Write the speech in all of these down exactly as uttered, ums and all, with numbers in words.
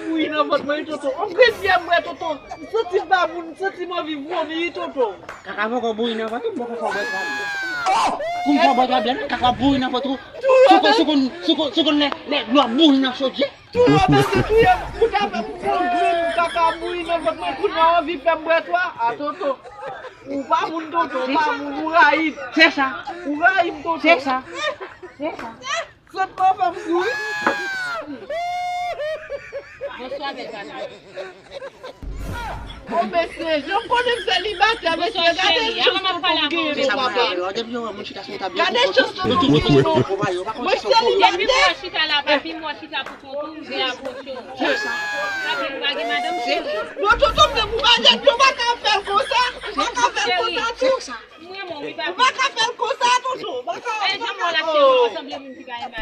Bouyi nan vant mwen, wi, tonton. On grenn byè m bwè, tonton. M santi m pa moun, m santi m anvi vomi, wi, tonton. Kaka poko bouyi nan vant ou, m poko fè w bwè twa byè. Pou m fè w bwè twa byè, non, kaka bouyi nan vant ou. Sou konn, sou konn, sou konn, sou konn lè, lè dlo ap bouyi nan chodyè. Tou lò, mesye, touye m. Ou ta fè m pran grenn kaka bouyi nan vant mwen, kounye a w anvi fè m bwè twa. A, tonton. Ou pa moun, tonton, ou pa moun, ou rayi m. Se sa. Ou rayi m, tonton. Se sa. Se sa. Sot mwen fè m souri. Bonswa, bèl gade. O mesye, jan m konnen m selibatè, mesye, gade chans tonton m genyen, tonton m genyen. Gade chans tonton m genyen, tonton. Mwen selibatè. Depi mwen chita la, papi, mwen chita pou tonton, m vle apwoche w. Papi, m pa gen madanm, cheri. Non, tonton m, ou pa gen, ou pa ka fè l konsa. Ou pa ka fè l konsa, tonton. Mwen, mwen, wi, papi. Ou pa ka fè l konsa, tonton. Ou pa ka, ou pa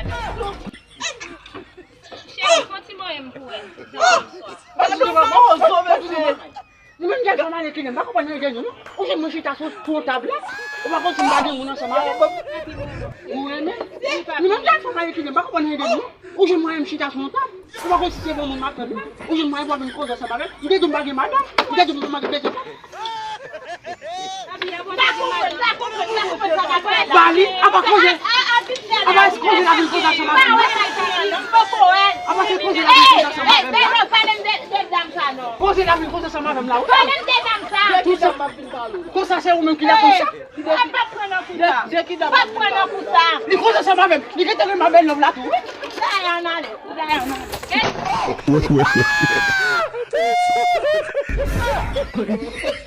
ka. Cheri, fon ti mwen m pou wè. Ou menm jèn fanm ale kilè, m pa konprann anyen de nou, non. Ou jwenn mwen chita sou, sou yon tab la. Ou pa konn si m pa gen moun ansanm avè m. Ou renmen. Nou menm jèn fanm ale kilè, m pa konprann anyen de nou, non. Ou jwenn mwen m chita sou yon tab. Ou pa konn si se bon moun m ap tann la. Ou jwenn mwen pou vin koze ansanm avè m. M te di w m pa gen madanm. M te di w m pa gen bezwen. Bali, apa koze? Apa se koze la vin koze ansanm avè m? Apa se koze la vin koze ansanm avè m la? Koze la vin koze ansanm avè m la, wi. Konsa se ou menm ki la konsa? Li koze ansanm avè m. Li gentan renmen bèl nòm la tou, wi. Wi, wi.